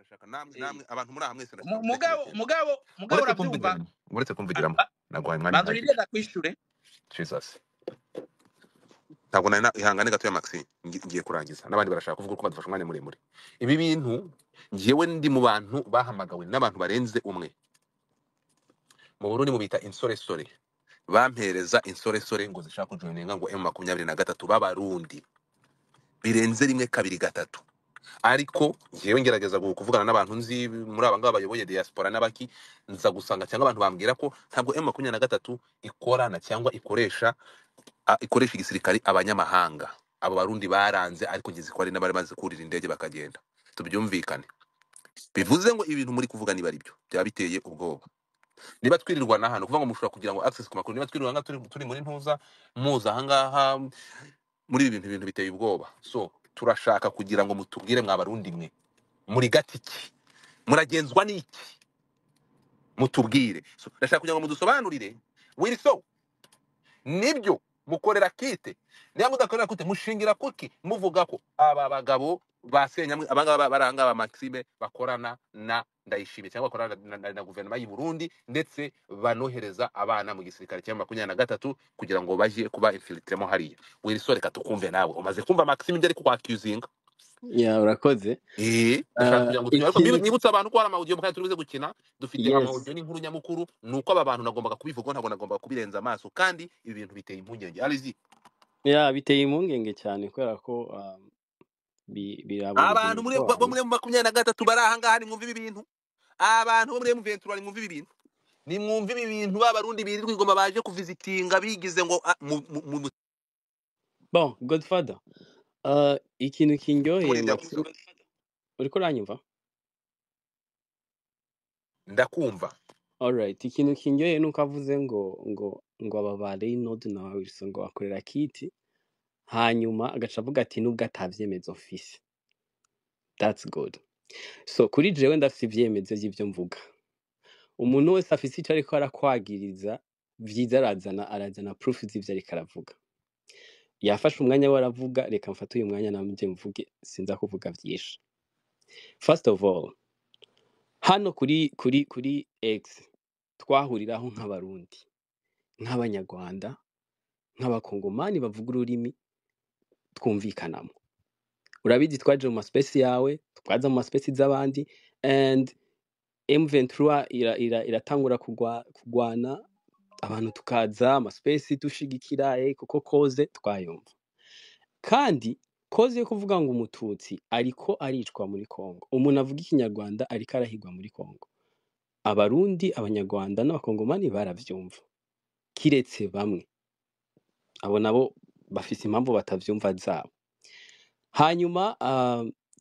Ndashaka namwe namwe abantu muri aha mwese, ndashaka Mugabo gutekereza. mugabo Uretse uravyumva. kumvugiramo, uretse kumvugiramo, naguhaye umwanya Banza uhagije. urinde ndakwishure. Jesus, ntabwo nari ihangane gato ya Maxi, ngiye kurangiza n'abandi barashaka kuvuga ko badufashe umwanya muremure. Ibi bintu, njyewe ndi mu bantu bahamagawe n'abantu barenze umwe mu Burundi, mubita insoresore, bampereza insoresore ngo zishaka kujoininga ngo M23 b'Abarundi, birenze rimwe, kabiri, gatatu. Ariko njyewe ngerageza kuvugana n'abantu nzi muri aba ngaba bayoboye diaspora n'abaki, nza gusanga cyangwa abantu bambwira ko ntabwo M23 ikorana cyangwa ikoresha igisirikari abanyamahanga. Abo Barundi baranze, ariko ngizi ko hari n'abari bazi kurira indege bakagenda. Tubyumvikane, bivuze ngo ibintu muri kuvuga niba ari byo, byaba biteye ubwoba. Niba twirirwa na hano kuvuga ngo mushobora kugira ngo access ku makuru, niba twirirwa ngaha turi muri ntuza muza ahangaha muri ibi bintu, ibintu biteye ubwoba. So turashaka kugira ngo mutubwire, mwa Barundi mwe, muri gatiki muragenzwa n'iki? Mutubwire. So ndashaka kugira ngo mudusobanurire, Wilson, nibyo mukorera kite? Niba mudakorera kite, mushingira kuki muvuga ko aba bagabo ba Senyamwe, abangaba baranga ba Maxime, bakorana na Ndayishimiye cyangwa bakorana na guverinoma y'u Burundi, ndetse banohereza abana mu gisirikare cya 23 kugira ngo baje kuba infiltremo hariya? Wilson, reka tukumve. Nawe umaze kumva Maxime ibyo ari kwaccusinga. Ya, urakoze. Ndashaka kugira ngo tunyure, ariko Ikintu nibutse abantu ko hari ama audio mukanya turi buze gukina. Dufite ama audio n'inkuru nyamukuru ni uko aba bantu nagombaga kubivugaho, ntabwo nagombaga kubirenza amaso, kandi ibi bintu biteye impungenge. Alizi. Ya, biteye impungenge cyane kubera ko biraba Abantu urubyiruko muri bo muri 23 bari aha ngaha, nimwumve ibi bintu. Abantu bo muri M23, nimwumve ibi bintu, nimwumve ibi bintu. B'Abarundi birirwa igoma baje kuvisitinga bigize ngo Bon, Godfather, ikintu kindyoheye muri Maxime, uriko uranyumva? Ndakumva. Alright, ikintu kindyoheye nuko avuze ngo aba ba Reynold na Wilson ngo bakorera kiti, hanyuma agaca avuga ati nubwo atavyemezo mfise. That's good. So kuri jewe ndafise ivyemezo vy'ivyo mvuga. Umuntu wese afise ico ariko arakwagiriza, vyiza arazana proof z'ivyo ariko aravuga. Yafashe umwanya we aravuga, reka mfate uyu mwanya nanje mvuge, sinza kuvuga vyinshi. First of all, hano kuri X twahuriraho nk'Abarundi, nk'Abanyarwanda, nk'Abakongomani bavuga ururimi twumvikanamo. Urabizi, twaje mu maspace yawe, twaza mu maspace z'abandi, and M23 iratangura kugwana, abantu tukaza amaspace dushigikira, kuko cause twayumva. Kandi cause yo kuvuga ngo Umututsi ariko aricwa muri Congo, umuntu avuga Ikinyarwanda ariko arahigwa muri Congo. Abarundi, Abanyarwanda n'Abakongomani baravyumva. Kiretse bamwe. Abo nabo bafise impamvu batavyumva zabo. Hanyuma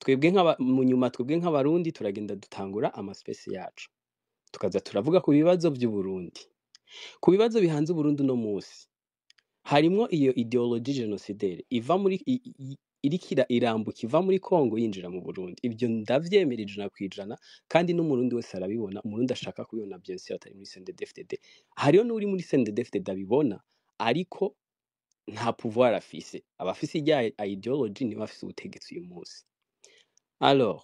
twebwe nk'aba mu nyuma, twebwe nk'Abarundi turagenda dutangura amaspace yacu. Tukaza turavuga ku bibazo vy'u Burundi. Ku bibazo bihanze Uburundi uno musi, harimwo iyo idéologie génocidaire iva muri iriko irambuka iva muri Congo yinjira mu Burundi. Ivyo ndavyemera 100%, kandi n'Umurundi wese arabibona, Umurundi ashaka kubibona, bien sûr atari muri CNDD-FDD. Hariho n'uri muri CNDD-FDD abibona, ariko nta pouvoir afise. Abafise irya idéologie nibo bafise ubutegetsi uyu musi. Alors,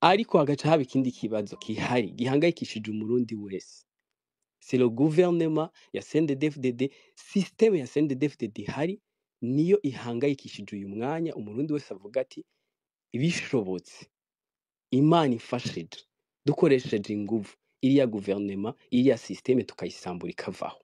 ariko hagaca haba ikindi kibazo gihari gihangayikishije Umurundi wese. C'est le gouvernement ya CNDD-FDD, système ya CNDD-FDD ihari niyo ihangayikishije uyu mwanya Umurundi wese avuga ati bishobotse, Imana ifashije, dukoresheje inguvu, iriya guverinoma, iriya système tukayisambura ikavaho.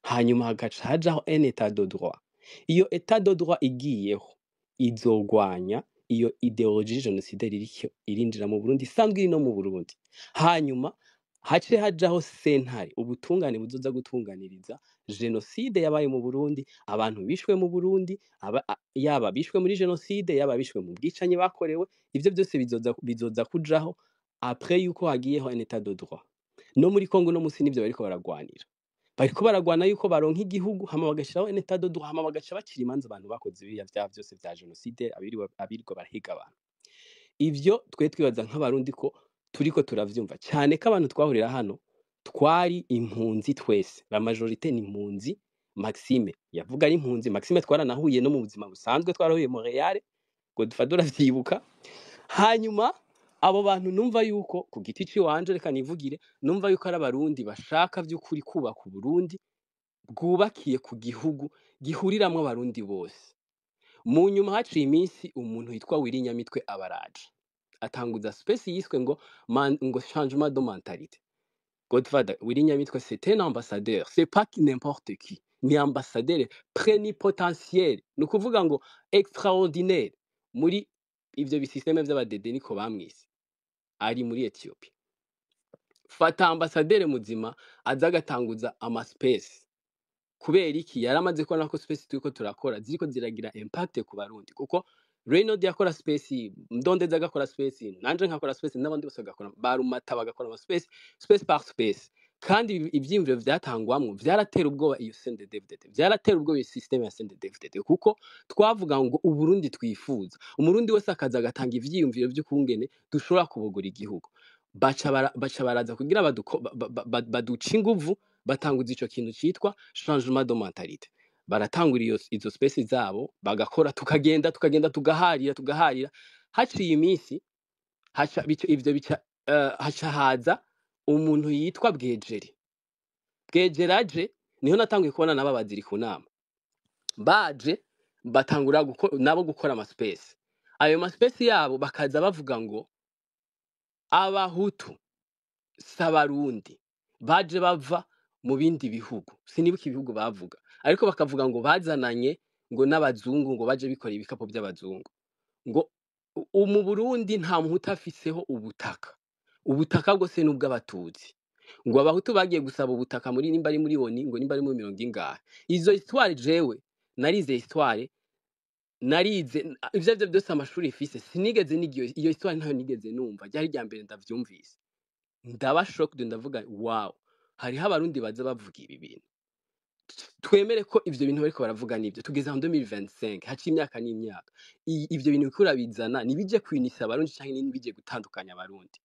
Hanyuma hagaca hajaho un état de droit. Iyo état de droit igiyeho, izogwanya iyo idéologie génocidaire iriko irinjira mu Burundi, isanzwe iri no mu Burundi. Hanyuma hace hajaho sentare, ubutungane buzoza gutunganiriza jenoside yabaye mu Burundi, abantu bishwe mu Burundi, yaba bishwe muri jenoside, yaba bishwe mu bwicanyi bakorewe, ivyo byose bizoza kujaho après yuko hagiyeho un état de droit. No muri Congo no musi nivyo bariko baragwanira. Bariko baragwana yuko baronka igihugu, hama bagashiraho un état de droit, hama bagaca bacira imanza abantu bakoze biriya vyaha vyose vya jenoside, abirirwa barahiga abantu. Ivyo twe twibaza nk'Abarundi ko turiko turavyumva cyane ko abantu twahurira hano twari impunzi twese, la majorité ni impunzi. Maxime yavuga ari impunzi. Maxime twaranahuye no mu buzima busanzwe, twarahuye Montreal, Godfather uravyibuka. Hanyuma Abo bantu numva yuko ku giti ciwanje, reka nivugire, numva yuko ari abarundi bashaka vy'ukuri kubaka Uburundi bwubakiye ku gihugu gihuriramwo abarundi bose. Mu nyuma haciye iminsi umuntu yitwa Willy Nyamitwe abaraje atanguza space yiswe ngo ngo changement de mentalité. Godfather Willy Nyamitwe, c'est un ambassadeur, c'est pas n'importe qui, ni ambassadeur plénipotentiaire, ni ukuvuga ngo extraordinaire muri ivyo bisystème vy'abadede, niko bamwise, ari muri Ethiopia. Fata ambassadeur muzima aza agatanguza ama space. Kubera iki? Yaramaze kubona ko space turiko turakora ziriko ziragira impact ku barundi, kuko Reynold yakora space, Ndondeza agakora space, nanje nkakora space, n'abandi bose bagakora, barumata bagakora ama space, space par space. Kandi ivyiyumviro vyatangwamwo vyaratera ubwoba iyo CNDD-FDD, vyaratera ubwoba iyo système ya CNDD-FDD, kuko twavuga ngo Uburundi twifuza, umurundi wese akaza agatanga ivyiyumviro vy'ukungene dushobora kubugura igihugu. Baca baraza kugira baduce inguvu, batanguza ico kintu citwa changement de mentalité. Baratangura izo space zabo, bagakora, tukagenda tukagenda, tugaharira tugaharira. Haciye iminsi haca ivyo bica, haca haza umuntu yitwa Bwejeri. Bwejeri aje, niho natanguye kubona nabo abaziri ku nama baje batangura nabo gukora ama space. Ayo ma space yabo bakaza bavuga ngo abahutu s'abarundi, baje bava mu bindi bihugu, sinibuka ibihugu bavuga, ariko bakavuga ngo bazananye ngo n'abazungu, ngo baje bikoreye ibikapo by'abazungu, ngo mu Burundi nta muhutu afiseho ubutaka, ubutaka bwose ni ubw'abatutsi, ngo abahutu bagiye gusaba ubutaka muri nimba ari muri ONU, ngo nimba ari muri mirongo ingahe. Izo histoire jewe narize histoire, narize ivyo arivyo byose amashuri mfise, sinigeze niga iyo histoire, ntayo nigeze numva, ryari irya mbere ndavyumvise. Ndaba shocked, ndavuga: "Wow, hariho abarundi baza bavuga ibi bintu." Twemere ko ivyo bintu bariko baravuga nivyo. Tugeze en 2025, haciye imyaka n'imyaka. Ivyo bintu biriko urabizana nibije kwinisa abarundi canke nibije gutandukanya abarundi?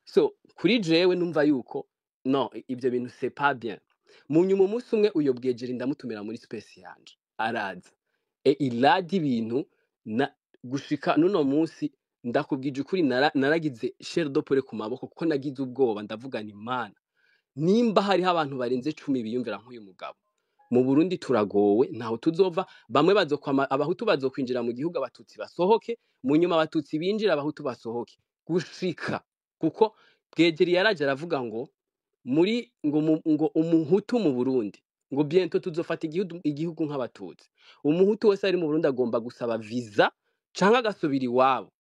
So kuri jewe numva yuko no, ivyo bintu c'est pas bien. Mu nyuma umunsi umwe uyo Bwejeri ndamutumira muri space yanje, araza et il a dit ibintu na gushika nuno munsi ndakubwije ukuri, naragize chair de poule ku maboko, kuko nagize ubwoba. Ndavuga ni Mana, nimba hariho abantu barenze 10 biyumvira nk'uyu mugabo mu Burundi, turagowe, ntaho tuzova. Bamwe bazokwama, abahutu bazokwinjira mu gihugu, abatutsi basohoke, mu nyuma abatutsi binjira, abahutu basohoke, gushika kuko Bwegeri yaraje aravuga ngo muri ngo, ngo umuhutu mu Burundi, ngo bientôt tuzofata igihugu nk'abatutsi, umuhutu wese ari mu Burundi agomba gusaba visa canke agasubira iwabo.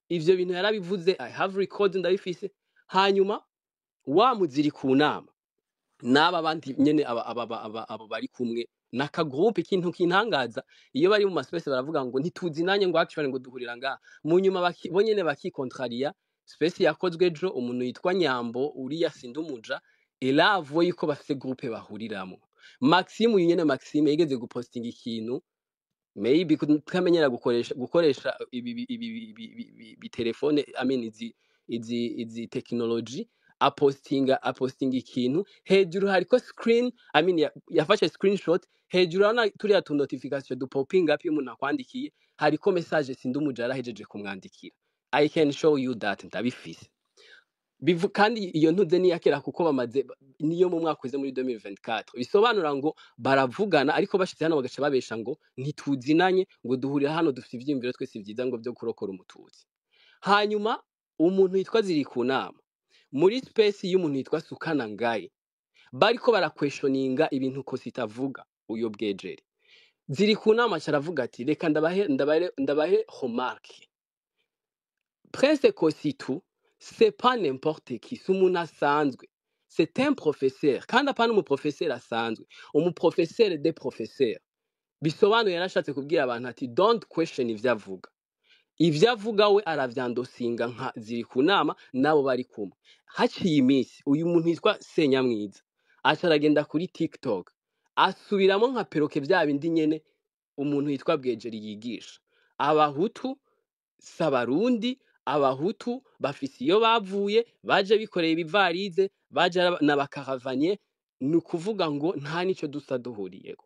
Ivyo bintu yarabivuze, I have records, ndabifise. Hanyuma wa muziri ku nama n'aba bandi nyene, abo bari kumwe n'akagroupe. Ikintu kintangaza, iyo bari mu maspace baravuga ngo ntituzinanye, ngo actually ngo duhurira ngaha, mu nyuma bo nyene bakikontrariya. Space yakozwe ejo, umuntu yitwa Nyambo uriya Sindumuja elavuwe yuko bafise groupe bahuriramo. Maxime, uyu nyene Maxime yigeze gupostinga ikintu, maybe kutamenyera gukoresha ibi telefone, I mean izi technology, apostinga ikintu, hejuru hariko screen, I mean yafashe screenshot, hejuru urabona turiya tu notification du popping up iyo umuntu akwandikiye, hariko message Sindumuja yarahejeje kumwandikira. I can show you that, ndabifise. Kandi iyo ntuze ni iyakera, kuko bamaze niyo mu mwaka uze muri 2024. Bisobanura ngo baravugana, ariko bashitse hano bagaca babesha ngo ntituzinanye, ngo duhurira hano, dufite ivyiyumviro twese vyiza ngo vyo kurokora umututsi. Hanyuma umuntu yitwa ziri ku nama muri space y'umuntu yitwa Sukana Ngaye, bariko barakweshoninga ibintu ko sitavuga uyo Bwejeri. Ziri ku nama caravuga ati: "Reka ndabahe remarque. Prince Kositu, c'est pas n'importe qui, si umuntu asanzwe, c'est un professeur, kandi apana umuprofesseur asanzwe, umuprofesseur des professeurs." Bisobanuye yarashatse kubwira abantu ati: "Don't question ivyo avuga." Ivyo avuga we aravyandosinga nka ziri ku nama nabo bari kumwe. Haciye iminsi uyu muntu yitwa Senyamwiza aca aragenda kuri TikTok, asubiramo nka perroquet vya bindi nyene umuntu yitwa Bwejeri yigisha: abahutu si abarundi, abahutu bafise iyo bavuye, baje bikoreye ibivarize, baje n'abakaravanier, ni ukuvuga ngo nta nico dusa duhuriyeko.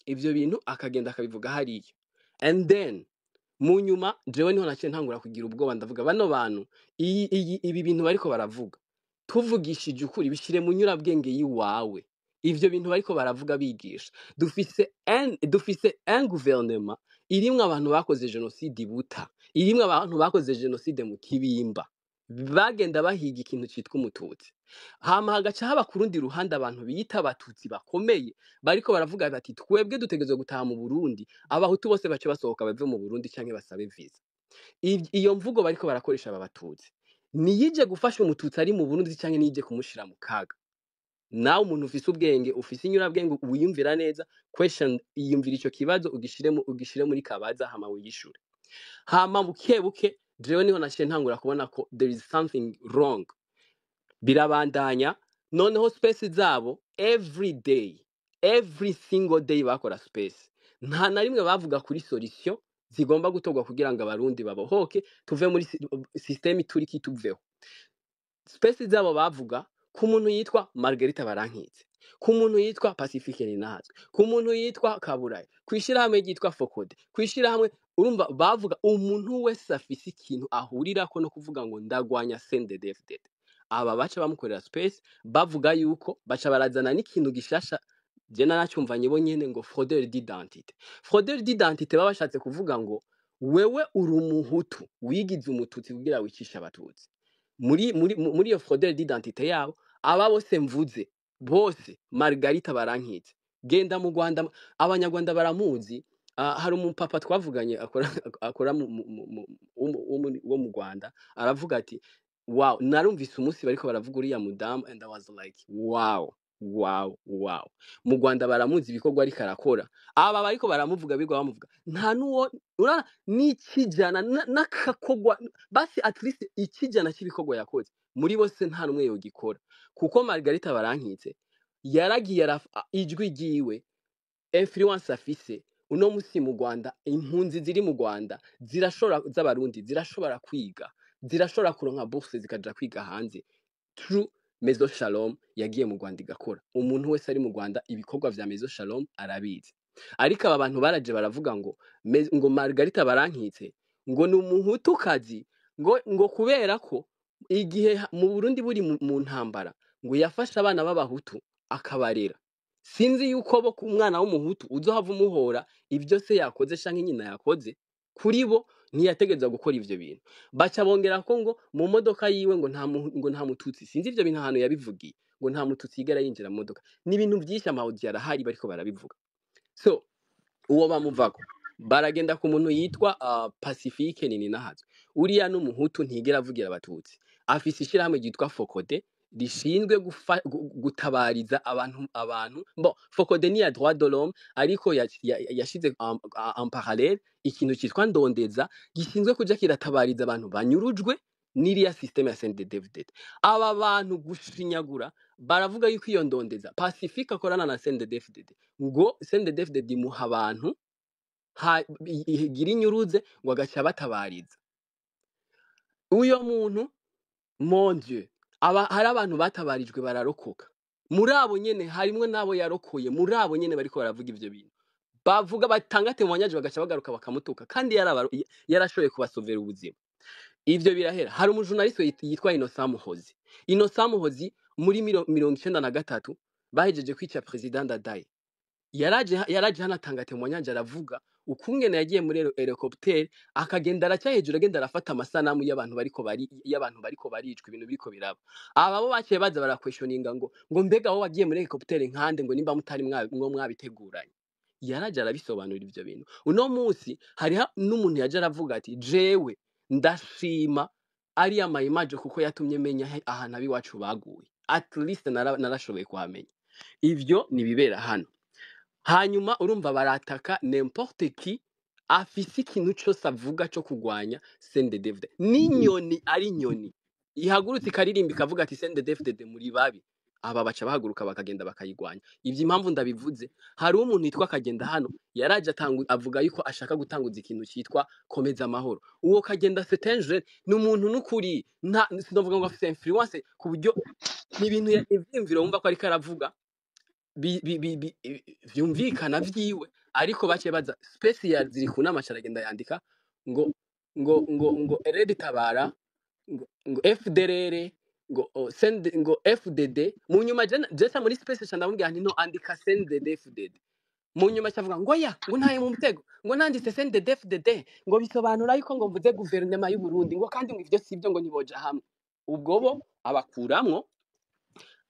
Ivyo bintu akagenda akabivuga hariya, and then Mu nyuma jewe niho naciye ntangura kugira ubwoba, ndavuga bano bantu ibi bintu bariko baravuga, tuvugishije ukuri, bishire mu nyurabwenge yiwawe. Ivyo bintu bariko baravuga bigisha, dufise un gouvernement irimwo abantu bakoze jenoside ibuta, irimwo abantu bakoze jenoside mu Kibimba, bagenda bahiga ikintu citwa umututsi. Hama hagaca haba ku rundi ruhande abantu biyita abatutsi bakomeye bariko baravuga bati twebwe dutegerezwa gutaha mu Burundi, abahutu bose bace basohoka bave mu Burundi canke basabe visa. Iyo mvugo bariko barakoresha aba batutsi niyije gufasha umututsi ari mu Burundi canke niyije kumushira mu kaga? Nawe umuntu ufise ubwenge, ufise inyurabwenge, wiyumvira neza, question, iyumvira ico kibazo, ugishire muri kabaza, hama wiyishure. Hama buke buke jewe niho naciye ntangura kubona ko there is something wrong. Birabandanya. Noneho space zabo every day, every single day bakora space, nta na rimwe bavuga kuri solution zigomba gutorwa kugira ngo abarundi babohoke, tuve muri système turiki tuveho. Space zabo bavuga ku muntu yitwa Margarita Barankitse, ku muntu yitwa Pacifique Ninahazwe, ku muntu yitwa Kaburayi, kwishirahamwe ryitwa Focode, kwishirahamwe. Urumva bavuga umuntu wese afise ikintu ahurirako no kuvuga ngo ndagwanya CNDD-FDD, aba baca bamukorera space, bavuga yuko baca barazana n'ikintu gishasha je naracyumvanye bo nyene ngo fraudeur d'identité. Fraudeur d'identité baba bashatse kuvuga ngo wewe uri umuhutu wigize umututsi kugira wicishe abatutsi. Muri iyo fraudeur d'identité yabo, aba bose mvuze bose, Margarita Barankitse, genda mu Rwanda, abanyarwanda baramuzi. Hari umupapa twavuganye akora wo mu Rwanda, aravuga ati wow, narumvise umunsi bariko baravuga uriya mudamu and I was like wow, wow, wow. Mu Rwanda baramuzi, ibikorwa ariko arakora. Aba bariko baramuvuga, bigwa bamuvuga, nta nuwo urana n'ikijana n'akakogwa basi, at least ikijana cy'ibikorwa yakoze muri bose nta numwe yogikora, kuko Margarita Barankitse yaragiye ijwi ryiwe, influence afise uno musi mu Rwanda, impunzi ziri mu Rwanda zirashobora, z'abarundi zirashobora kwiga, zirashobora kuronka bourse zikaja kwiga hanze through Maison Shalom yagiye mu Rwanda igakora. Umuntu wese ari mu Rwanda ibikorwa vya Maison Shalom arabizi. Ariko aba bantu baraje baravuga ngo ngo Margarita Barankitse ngo ni umuhutukazi, ngo kubera ko igihe mu Burundi buri mu ntambara ngo yafashe abana b'abahutu akabarera. Sinzi yuko bo ku mwana w'umuhutu uzohava umuhora ibyo se yakoze canke nyina yakoze, kuri bo ntiyategerezwa gukora ivyo bintu. Baca bongera ko ngo mu modoka yiwe ngo nta mututsi, sinzi ivyo bintu ahantu yabivugiye, ngo nta mututsi yigera yinjira mu modoka. Ni ibintu vyinshi, ama audio arahari bariko barabivuga. So uwo bamuvako baragenda ku muntu yitwa Pacifique Nininahazwe. Uriya n'umuhutu, ntigera avugira abatutsi, afise ishirahamwe ryitwa Focode rishinzwe gutabariza abantu. Bon, Focode ni ya droit de l'homme, ariko yashize en parallèle ikintu cyitwa Ndondeza gishinzwe kuja kiratabariza abantu banyurujwe n'iriya système ya CNDD-FDD. Aba bantu gushinyagura baravuga yuko iyo Ndondeza Pacifique akorana na CNDD-FDD, ngo CNDD-FDD imuha abantu igira inyuruze ngo agaca batabariza uyo muntu. Mon Dieu, aba hari abantu batabarijwe bararokoka. Muri abo nyene harimwo n'abo yarokoye, muri abo nyene bariko baravuga ivyo bintu, bavuga batanga témoignage, bagaca bagaruka bakamutuka kandi yarashoboye kubasovera ubuzima. Ivyo birahera. Hari umujournaliste yitwa Innocent Muhozi. Innocent Muhozi muri 93 bahejeje kwica president Ndadaye, yaraje hano atanga témoignage, aravuga ukungene yagiye muri hélicoptère, akagenda araca hejuru, agenda arafata amasanamu y'abantu bariko baricwa, ibintu biriko biraba. Aba bo baciye baza baraquestioninga ngo mbega wowe wagiye muri hélicoptère nkande, ngo nimba mutari mwo mwabiteguranye. Yaraje arabisobanura ivyo bintu. Uno munsi hariho n'umuntu yaje aravuga ati jewe ndashima ariya ma image kuko yatumye menya ahantu abiwacu baguye, at least narashoboye kuhamenya. Ivyo nibibera hano. Hanyuma urumva barataka n'importe qui afise ikintu cose avuga co kugwanya CNDD-FDD. N'inyoni ari inyoni ihagurutse ikaririmba ikavuga ati CNDD-FDD muri babi, aba baca bahaguruka bakagenda bakayigwanya. Ivyo impamvu ndabivuze, hari umuntu yitwa Kagenda hano yaraje avuga yuko ashaka gutanguza ikintu cyitwa Komeza Amahoro. Uwo Kagenda, c'est un jeune, ni umuntu n'ukuri nta sinovuga ngo afise influence ku buryo ni ibintu ivyiyumviro wumva ko ariko aravuga vyumvikana vyiwe, ariko baciye baza space ya ziri ku nama, aragenda yandika. ngo ngo ngo ngo Red Tabara, ngo ngo FDLR, ngo send, ngo FDD. Mu nyuma jesa muri space ca ndamubwira nti no, andika CNDD FDD. Mu nyuma cavuga ngo ya, ngo ntaye mu mutego, ngo nanditse CNDD FDD ngo bisobanura yuko ngo mvuze guverinoma y'u Burundi, ngo kandi ngo ivyo sivyo, ngo ntiboja hamwe. Ubwo bo abakuramwo,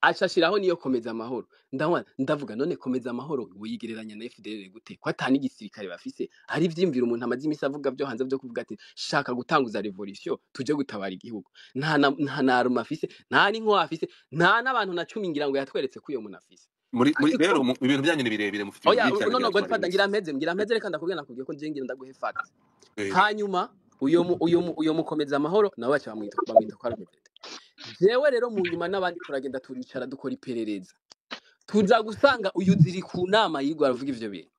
acashiraho niyo Komeza Amahoro. Ndabona ndavuga, none Komeza Amahoro wiyigereranya na FDLR gute, ko atani igisirikare bafise? Hari ivyiyumviro umuntu amaze imisi avuga byo hanze byo kuvuga ati shaka gutanguza revolution, tuje gutabara igihugu. Nta na arme afise, nta n'inko afise, nta n'abantu na cumi ngira ngo yatweretse ko uyo muntu afise. Muri Ariko rero ibintu byanyu ni birebire, mufite ibintu oya, byinshi cyane no no byatwara Godfather, iminsi. ngira mpeze, reka ndakubwira, nakubwiye ko nje ngira ndaguhe fact. Eh, Hanyuma uyo Mukomeza Amahoro nawe baca bamwita ko ari umudede. Jewe rero mu nyuma n'abandi turagenda turicara dukora iperereza, tuza gusanga uyu ziri ku nama yigwa aravuga ivyo bintu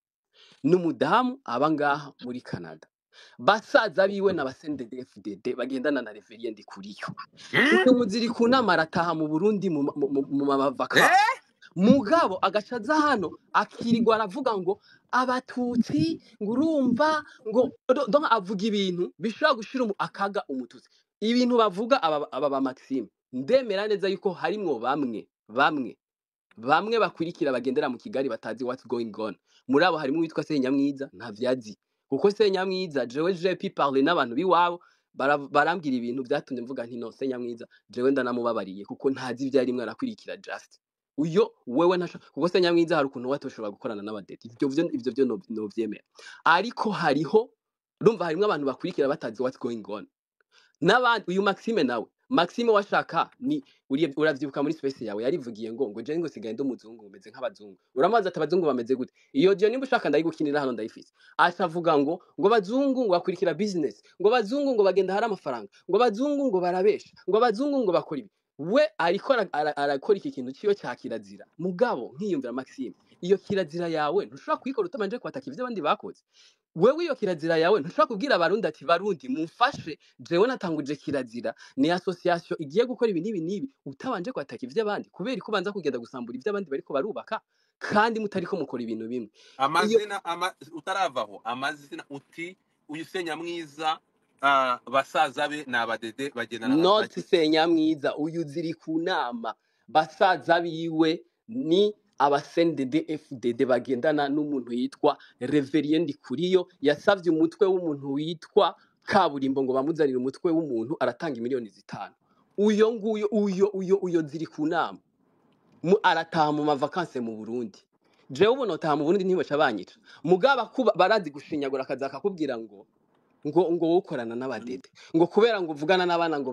n'umudamu aba ngaha muri Canada, basaza biwe na basendede FDD bagendana na Reverien Ndikuriyo. Uyu muziri ku nama arataha mu Burundi mu mavakansi, mugabo agaca aza hano akirirwa aravuga ngo abatutsi, ngo urumva ngo donc avuga ibintu bishobora gushira akaga umututsi. Ibintu bavuga aba ba Maxime, ndemera neza yuko harimwo bamwe bakurikira bagendera mu Kigali batazi what's going on. Muri abo harimo uwitwa Senyamwiza, ntavyazi, kuko Senyamwiza jewe JP parle n'abantu biwabo, barambwira ibintu byatumye mvuga nti no, Senyamwiza jewe ndanamubabariye kuko ntazi ivyo arimwo arakurikira. Just uyo wewe ntasho, kuko Senyamwiza hari ukuntu watoshobora gukorana n'abadeti, ivyo vyo novyemera. Ariko hariho, urumva, harimwo abantu bakurikira batazi what's going on n'abandi. Uyu Maxime nawe, Maxime washaka ni uravyibuka muri space yawe yarivugiye ngo je ngo sigaye ndi umuzungu, meze nk'abazungu. Uramaze ati abazungu bameze gute? Iyo je nimba ushaka ndayigukinira hano, ndayifise. Acavuga ngo abazungu ngo bakurikira business, ngo abazungu ngo bagenda hari amafaranga, ngo abazungu ngo barabesha, ngo abazungu ngo bakora ibi. We ariko arakora iki kintu ciwe ca kirazira. Mugabo nkiyumvira, Maxime, iyo kirazira yawe ntushobora kuyikora utabanje kwataka ivyo abandi bakoze. Wewe iyo kirazira yawe ntushobora kubwira abarundi ati barundi mumfashe, jewe natanguje kirazira, ni association igiye gukora ibi n'ibi n'ibi, utabanje kwataka ivy'abandi? Kubera ko ubanza kugenda gusambura ivy'abandi bariko barubaka kandi mutariko mukora ibintu bimwe. Iyo Amazina utaravaho amazina, uti uyu Senyamwiza, basaza be ni abadede bagendana na Not Senyamwiza, uyu ziri ku nama, basaza biwe ni abasendede FDD bagendana n'umuntu yitwa Reverien Ndikuriyo, yasavye umutwe w'umuntu witwa Kaburimbo ngo bamuzanire umutwe w'umuntu, aratanga miliyoni 5. Uyo nguyo, uyo ziri ku nama arataha mu mavakanse mu Burundi. Jewe ubu notaha mu Burundi ntibaca banyica, mugaba kuba barazi gushinyagura, akaza akakubwira ngo wowe ukorana n'abadede, ngo kubera ngo uvugana n'abana, ngo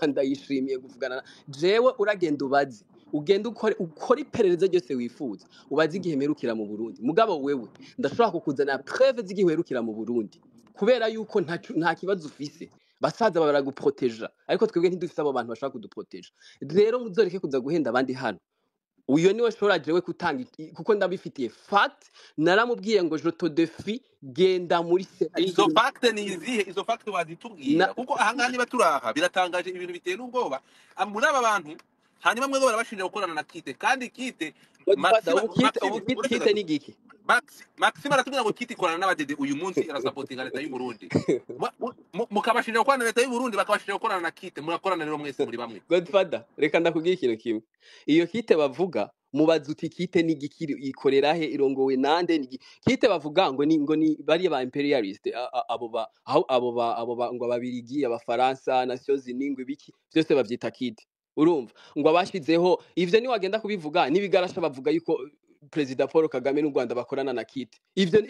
bandayishimiye kuvugana jewe uragenda ubaze, ugenda ukore iperereza ryose wifuza, ubaze igihe mperukira mu Burundi. Mugabo wewe ndashobora kukuzanira preuve z'igihe uherukira mu Burundi, kubera yuko nta kibazo ufise, basaza bawe baraguproteja, ariko twebwe ntidufise abo bantu bashobora kuduproteja. Rero muzoreke kuza guhenda abandi hano. Uyo niwe shobora jewe kutanga kuko ndabifitiye fact. Naramubwiye ngo je te défie, genda muri sena Izo y'igihugu. Fact ni izihe? Izo fact wazitubwira? Na Kuko ahangaha niba turaha biratangaje, ibintu biteye n'ubwoba. Muri aba bantu hanyuma mwebwe barabashinja gukorana na Kite, kandi Kite Godfather, Maxime ubu Kite, Maxime ubu Kite, uretse Kite gato ni giki? Maxime aratubwira ngo Kite ikorana n'abadede, uyu munsi arasapotinga leta y'u Burundi. Mukabashinja gukorana na leta y'u Burundi, bakabashinja gukorana na Kite. Murakorana rero, mwese muri bamwe. Godfather, reka ndakubwira ikintu kimwe. Iyo Kite bavuga, mubaza uti Kite ni igiki, ikorera he, irongowe nande? Kite bavuga ngo ni bariya ba imperialist, abo ba aho abo ba ngo ababirigi, abafaransa, Nations Unies, ngo ibiki byose bavyita Kite. Urumva ngo abashizeho ivyo, niwagenda kubivuga n'ibigarasha bavuga yuko Perezida Paul Kagame n'u Rwanda bakorana na Kite. Ivyo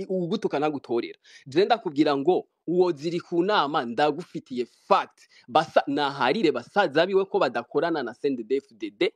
ugutuka ntagutorera. Je ndakubwira ngo uwo ziri ku nama ndagufitiye fact, basa naharire basaza biwe ko badakorana na CNDD-FDD,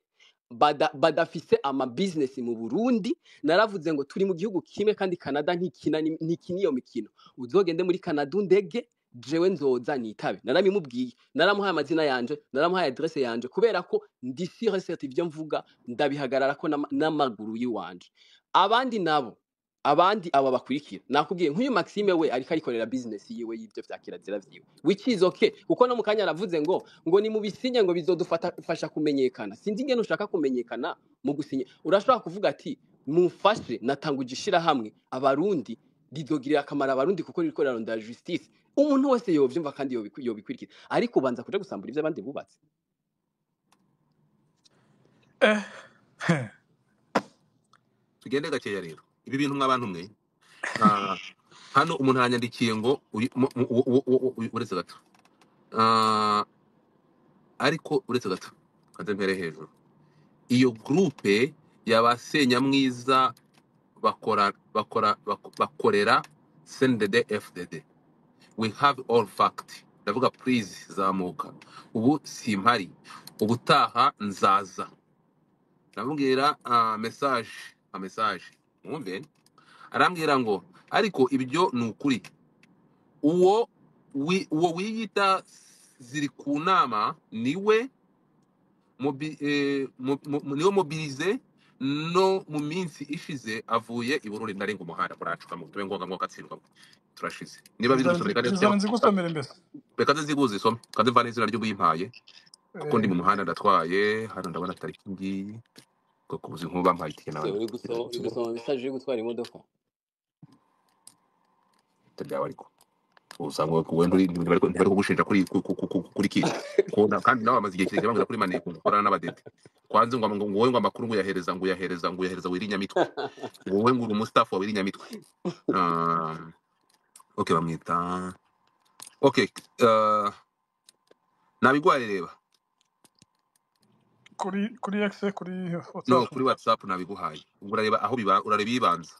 badafise ama business mu Burundi. Naravuze ngo turi mu gihugu kimwe, kandi Canada ntikina ntikina iyo mikino. Uzogende muri Canada undege, jewe nzoza nitabe. Narabimubwiye, naramuhaye amazina yanje, naramuhaye adresse yanje, kubera ko ndi sûr et certain ivyo mvuga ndabihagarara ko n'amaguru yiwanje. Abandi nabo, abandi aba bakurikira, nakubwiye nk'uyu Maxime, we ariko arikorera business yiwe y'ivyo vya kirazira vyiwe, which is okay, kuko no mu kanya aravuze ngo ni mu bisinye, ngo bizodufasha fasha kumenyekana. Sinzi ingene ushaka kumenyekana mu gusinya. Urashobora kuvuga ati mumfashe, natanguje ishirahamwe abarundi. Rizogirira akamaro abarundi kuko ririko rirarondera justice. Umuntu wese yovyumva kandi yobikurikira, ariko ubanza kuja gusambura ivyo abandi bubatse. Eh, Tugende gakeya rero. Ibi bintu mw'abantu mwe, ah, hano umuntu aranyandikiye ngo uretse gato. Ah, ariko uretse gato kanze mpere hejuru. Iyo groupe y'abasenyamwiza bakora bakora bakorera CNDD FDD, we have all fact. Ndavuga please zamuka, ubu simpari, ubutaha nzaza. Ndamubwira message, a message mwumve. Arambwira ngo ariko ibyo ni ukuri, uwo wiyita ziri ku nama niwe niwe mobilize no mu minsi ishize avuye i Burundi. Ndarenga umuhanda muracuka mu tube ngoga ngoga tsindwa turashize. Niba biri gusoma reka Zizana nzigusomere mbese. Reka nziguze isome kandi mvane izina ry'uwimpaye kuko ndi mu muhanda ndatwaye hano ndabona tariki ngiyi kuko uzi nkuba bampaye itike Se nawe uri gusoma message yo gutwara imodoka. Ryawe ariko usanga wowe ntibari kugushinja kuri kuri kiti kona, kandi nawe bamaze igihe kirekire bambwira kuri maneko ngo ukorana n'abadede kwanze ngo wowe ngo amakuru ngo uyahereza ngo uyahereza ngo uyahereza wirinyamitwe, wowe ngo uri umustaff wa wirinyamitwe. Okay, bamwita okay, nabigwaye reba Kuri X, kuri no WhatsApp? Kuri WhatsApp nabiguhaye. Ubwo urareba aho biba, urareba ibibanza.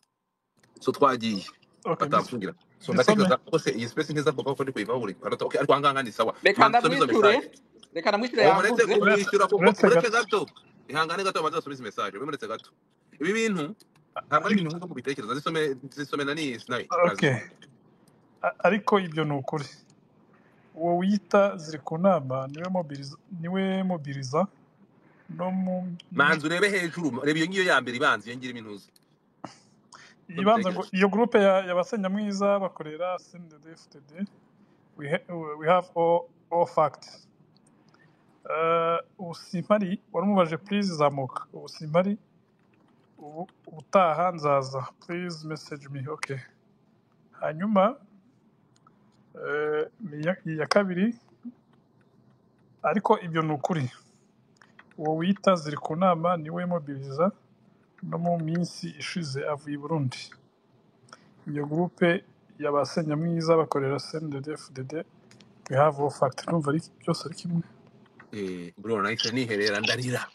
So twagiye Okay, batamfungira. So bisome. Ndatekereza ko se iyi space ntiza kuva ko ndi kuyivaho buri kanota. Okay, ariko ahangaha ni sawa. Reka Manza usome izo ndamwishure, message. reka ndamwishure. Uwo muretse Yavuze. Uretse kumwishyura kuko uretse uretse gato. Gato, ihangane gato, banza usubize message we. Muretse gato, ibi bintu ntabwo ari ibintu nk'uko mubitekereza. Zisome na ni sinayi Okay. nazisome. Ariko ibyo ni ukuri, uwo wiyita ziri ku nama niwe mobiliza, niwe mobiliza no mu Manza urebe hejuru, reba iyo ngiyo ya mbere ibanza, iyo ngiyo irimo intuza uko ibanza ngo mbitekereza. iyo groupe ya basenyamwiza bakorera CNDD FDD, we have all facts. Ubu simpari, warumubaje please zamuka, ubu simpari, ubu ubutaha nzaza, please message me. Okay, hanyuma ni iya kabiri. Ariko ibyo ni ukuri, uwo wita ziri ku nama niwe mobiliza no mu minsi ishize avuye i Burundi. Iyo groupe ya ba senyamwiza bakorera CNDD FDD, we have all fact. Ndumva ari byose ari kimwe. Bro, nahise niherera ndarira,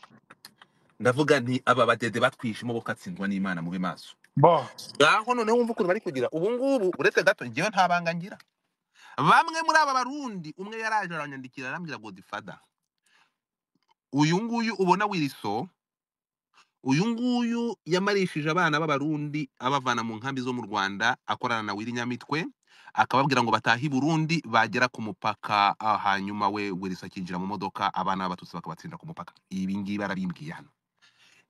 ndavuga nti aba badede batwishimo bo katsindwa n'Imana, mube maso. Bo Ngaho noneho wumva ukuntu bari kugira ubu ngubu. Uretse gato, njyewe nta banga ngira. Bamwe muri aba barundi, umwe yaraje aranyandikira arambwira Godfather, uyu nguyu ubona Wiriso, uyu nguyu yamarishije abana b'abarundi abavana mu nkambi zo mu Rwanda, akorana na Willy Nyamitwe, akababwira ngo batahe i Burundi, bagera ku mupaka hanyuma we Wiriso akinjira mu modoka, abana b'abatutsi bakabatsinda ku mupaka. Ibi ngibi arabimbwiye hano.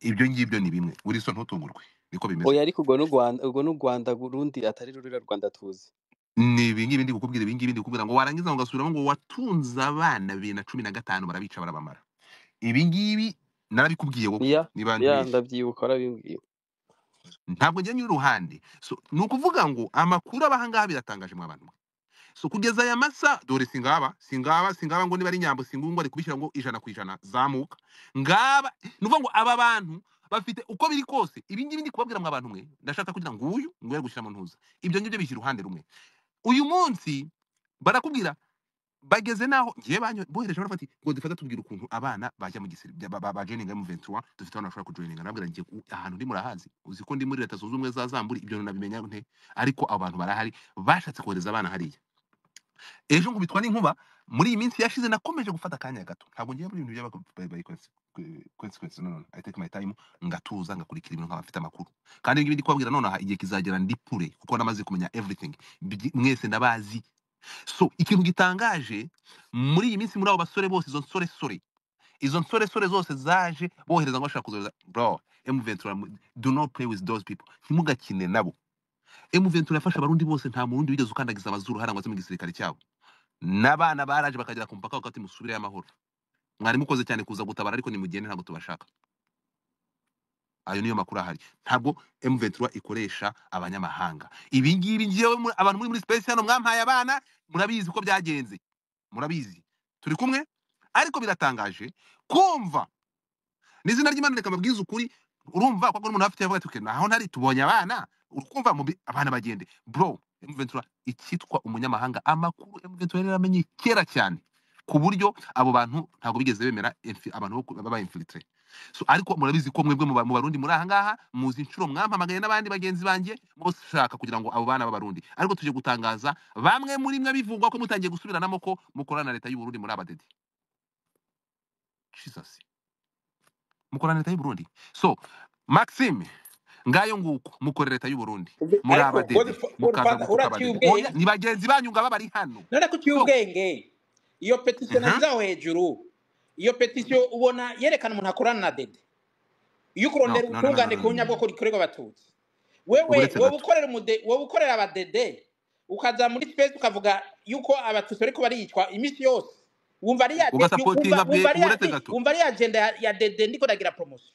Ibyo ngibyo ni bimwe. Wiriso ntutungurwe, niko bimeze. Oya, ariko ubwo n'u Rwanda, ubwo n'u Rwanda Burundi atari ruriya Rwanda tuzi. Ni ibi ngibi ndi kukubwira, ibi ngibi ndi kukubwira ngo warangiza ngo ugasubiramo ngo watunze abana 2015 barabica barabamara. Ibi ngibi narabikubwiye wowe Ya niba ya ntibeshye. Ndabyibuka warabimbwiye. Ntabwo njya nyura uruhande. So ni ukuvuga ngo amakuru aba ahangaha biratangaje mwa bantu mwe. So kugeza aya masa dore singaba singaba singaba ngo niba ari nyambo singungu ari kubishyira ngo 100% zamuka ngaba. Ni ukuvuga ngo aba bantu bafite uko biri kose. Ibi ngibi ndi kubabwira mwa bantu mwe, ndashaka kugira ngo uyu ngo gushyira mu ntuza ibyo ngibyo bishyira uruhande rumwe. Uyu munsi barakubwira bageze naho ngiye bohereje baravuga ati ngo dufate tubwira ukuntu abana bajya mu gisirikare ba joininga M23, dufite abana bashobora kujoininga. Nabwira ngiye ahantu ndi murahazi, uzi ko ndi muri leta zunze ubumwe za Zamburi, ibyo nabimenya nte? Ariko abo bantu barahari bashatse kohereza abana hariya. Ejo nkubitwa n'inkuba. Muri iyi minsi yashize nakomeje gufata akanya gato, ntabwo ngiye muri ibintu by'aba by consequence. No, no, I take my time, ngatuza, ngakurikira ibintu nkaba mfite amakuru. Kandi ibi ngibi ndi kubabwira nonaha, igihe kizagera ndi pure kuko namaze kumenya everything. Mwese ndabazi. So ikintu gitangaje muri iyi minsi, muri abo basore bose, izo nsoresore zose zaje bohereza ngo bashaka kuzohereza, bro, M23, do not play with those people, ntimugakine nabo. M23 yafashe abarundi bose, nta murundi wigeze ukandagiza amazuru hariya ngo aze mu gisirikare cyabo. N'abana baraje bakagera ku mupaka bakati musubireyo amahoro, mwari mukoze cyane kuza gutabara, ariko nimugende ntabwo tubashaka. Ayo niyo makuru ahari. Ntabwo M23 ikoresha abanyamahanga. Ibi ngibi ngewe abantu muri space hano mwampaye abana, murabizi uko byagenze, murabizi, turi kumwe. Ariko biratangaje kumva n'izina ry'Imana, reka mbabwize ukuri. Urumva ko umuntu afite yavuga ati "Okay, naho ntari tubonye abana, urukumva abana bagende bro." M23 icyitwa umunyamahanga, amakuru M23 yari yaramenye kera cyane, ku buryo abo bantu ntabwo bigeze bemera abantu baba infiltré. So, ariko murabizi ko mwebwe mu Barundi muri aha ngaha muzi inshuro mwampamagaye n'abandi bagenzi banjye mushaka kugira ngo abo bana b'Abarundi, ariko tuje gutangaza bamwe muri mwe bivugwa ko mutangiye gusubiranamo ko mukorana na leta y'u Burundi muri abadede. Jesus, mukorana na leta y'u Burundi. So Maxime, ngayo nguko mukorera leta y'u Burundi muri Ariko abadede, mukaza Godfather, gutuka uraciye abadede. Oya, ubwenge. ni bagenzi banyu ngaba bari hano. None ko uciye So ubwenge, iyo petition mhm. nashyize aho hejuru, iyo petition ubona yerekana umuntu akorana na dede, iyo No, ukurondera no, no, no, no, ubutungane no, ku no. nyabwoko rikorerwa abatutsi, wewe Uretse wowe gato, ukorera umude, wowe ukorera abadede, ukaza muri space ukavuga yuko abatutsi bariko baricwa iminsi yose, wumva ari ya ugasapotinga wumva ari ya uretse gato, wumva ari ya agenda ya dede ndiko ndagira promotion.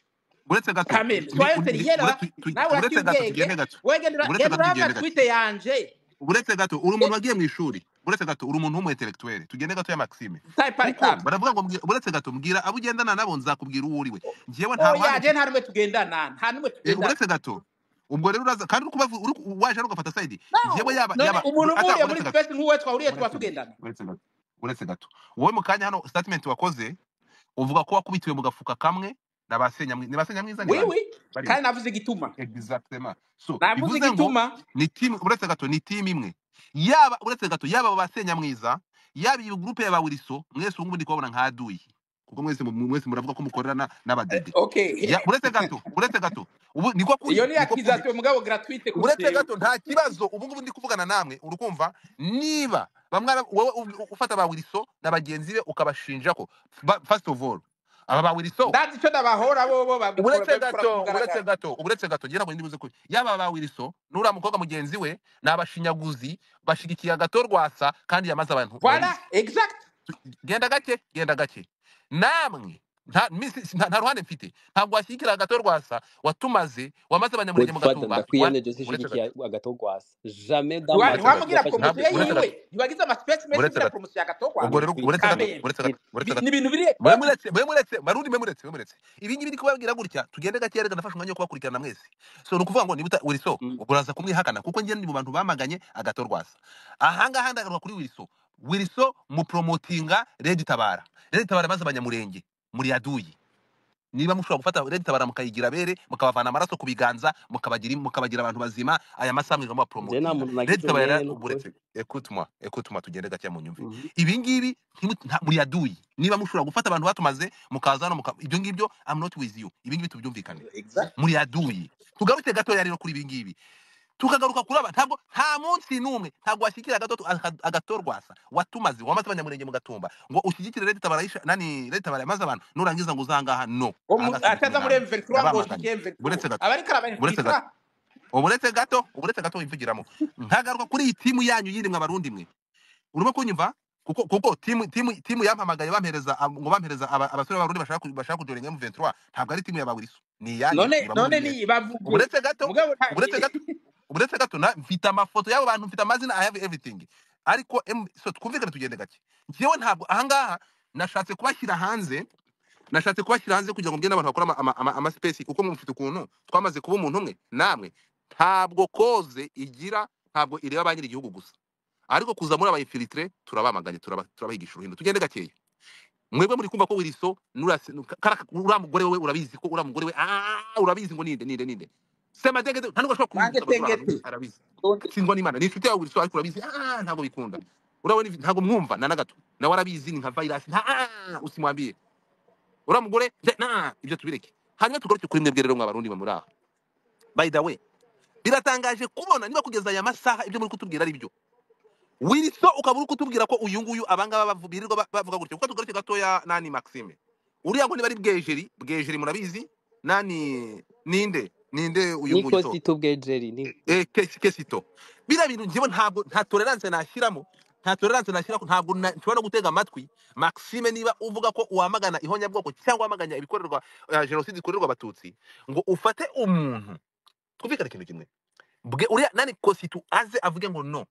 Uretse gato, Kameme soyez sérieux là, nawe uraciye uretse gato, ubwenge. tugende gato, Wewe genda uretse genda gato, uraba tugende gato, tweet yanje. Uretse gato, uri umuntu wagiye mu ishuri, uretse gato, uri umuntu w'umu intellectuel. Tugende gato ya Maxime, Taille par kuko étape. baravuga ngo uretse gato, mbwira abo ugendana nabo nzakubwira uwo uriwe. Njyewe nta Oya, ruhande je mfite. nta numwe tugendana, nta numwe tugendana. Uretse gato, ubwo rero uraza kandi uri waje ugafata side. Njyewe No, yaba none yaba umuntu ata mpuriye muri uretse gato, space nk'uwe twahuriye tuba uretse gato, tugendana. uretse gato, uretse gato, wowe mu kanya hano statement wakoze uvuga ko wakubitiwe mu gafuka kamwe na ba Senyamwiza. Ni ba Senyamwiza ni Oui bande oui, bari kandi navuze igituma. Exactement. So Navuze bivuze ngo igituma. ni team, uretse gato, ni team imwe. Yaba uretse gato, yaba ba Senyamwiza, yaba iyi groupe ya ba Wiliso, mwese ubu ngubu ndi kubabona nka aduyi, kuko mwese mwese muravuga ko mukorana n'abadede. Okay. Ya, uretse gato, uretse gato, ubu niko Iyo kuri, ni niko kuri. accusation mugabo gratuite kuri Uretse jewe. gato, nta kibazo. Ubu ngubu ndi kuvugana namwe, urukumva niba bamwe wowe ufata ba Wiliso na bagenzi be ukabashinja ko first of all aba ba Wiliso, Ndazi ico ndabahora bobo babikora uretse babikora ku gato, uretse mugaragaro. gato, uretse gato, ngira ngo ndibuze kuri yaba ba Wiliso n'uriya mukobwa mugenzi we ni abashinyaguzi bashigikiye agato rwasa kandi yamaze abantu, Voilà, murabizi. exact. Genda gake, genda gake, namwe nta ruhande mfite. Ntabwo washyigikira agato rwasa watumaze, wamaze abanyamurenge mu Godfather, gatumba. ndakwiyamye jose Uretse ishigikiye gato, agatogwasa jamais dans ma uretse gato, Ntiwamugira vie ntabwo promotion uretse gato, yiwe, ntiwagize ama space menshi uretse ugira gato, promotion ya Gatogwa. ubwo rero uretse gato, Kameme. uretse gato, uretse gato, Ni ibintu biri mwe recorded. muretse, mwe muretse Barundi, mwe muretse, mwe muretse ibi ngibi ndi kubabwira gutya, tugende gake, reka nafashe umwanya wo kubakurikirana mwese. So ni ukuvuga ngo niba Wiliso ubwo uraza kumwihakana, kuko njye ndi mu bantu bamaganye agato rwasa. Ahangaha ndagaruka kuri Wiliso. Wiliso mupromotinga Red Tabara, Red Tabara maze abanyamurenge muri aduyi. Niba mushobora gufata Red Tabara mukayigira bere, mukabavana amaraso ku biganza, mukabagira abantu bazima, aya masaha mwirirwa Je nta mubapromotinga muntu Red nagize Tabara. umwere n'ukuri. Uretse, écoute-moi, écoute-moi, tugende gake mu nyumve. Mhm. Ibi ngibi muri aduyi. Niba mushobora gufata abantu batumaze mukaza hano ibyo ngibyo, I'm not with you. Ibi ngibi tubyumvikane, Exact. muri aduyi. Tugaruke gatoya rero kuri ibi ngibi, tukagaruka kuri aba. Ntabwo nta munsi n'umwe ntabwo washyigikira agato rwasa watumaze, wamaze abanyamurenge mu gatumba, ngo ushyigikire Red Tabara nani Red Tabara yamaze abantu, nurangiza ngo uzangaha no ahangaha sindi kumwe Ataza muri namwe, M23 ngo ndabamaganye. ushike M23. Uretse gato, Abariko araba uretse gato, infiltra. uretse gato, uretse gato wivugiramo. Nkagaruka kuri iyi timu yanyu yindi, mwe Abarundi mwe, urimo kunyumva? Kuko timu yampamagaye bampereza ngo bampereza abasore b'Abarundi bashaka kujoininga M23, ntabwo ari timu ya ba Wiliso, ni iyanyu, None ni bamwe none muri ni mwese. bavuge. Uretse gato, Mugabo uretse gato, uretse gato, na mfite amafoto y'abo bantu, mfite amazina, I have everything. Ariko so twumvikane, tugende gake. Njyewe ntabwo ahangaha nashatse kubashyira hanze, nashatse kubashyira hanze kugira ngo mbwire n'abantu bakora ama space, kuko mufite ukuntu twamaze kuba umuntu umwe namwe. Ntabwo koze igira, ntabwo ireba ba nyir'igihugu gusa, ariko kuza muri aba infiltré turabamaganye, turabahigisha uruhindo. Tugende gakeya. Mwebwe muri kumva ko Wiliso uriya mugore we, urabizi ko uriya mugore we urabizi ngo ninde ninde ninde Semadege nta nubwo ashobora Mange kumwibutsa amasura ahantu tengete. arabizi. Donde Singwa n'Imana ni inshuti yawe Wiliso, ariko urabizi ntabwo bikunda. Urabona ntabwo mwumva na gato, nawe arabizi ni nka virus, nta usimwambie uriya mugore na ibyo tubireke. Hanyuma tugaruke kuri mwebwe rero mwa Barundi mwe muri aha. By the way, biratangaje kubona niba kugeza aya masaha ibyo muri kutubwira ari byo, Wiliso ukaba uri kutubwira ko uyu nguyu abangaba birirwa bavuga gutyo. Kuko tugaruke gatoya, nani Maxime uriya ngo niba ari Bwejeri, Bwejeri murabizi nani ninde ninde uyu Ni nguyu so Kosito Bwejeri ni kesito biriya bintu njyewe ntabwo nta tolerance nashyiramo. Nta tolerance nashyira, ntabwo nshobora no gutega amatwi Maxime niba uvuga ko wamagana ihonyabwoko cyangwa wamaganya ibikorerwa jenoside ikorerwa abatutsi, ngo ufate umuntu. Twumvikane ikintu kimwe, bwe uriya nani kositu aze avuge ngo no,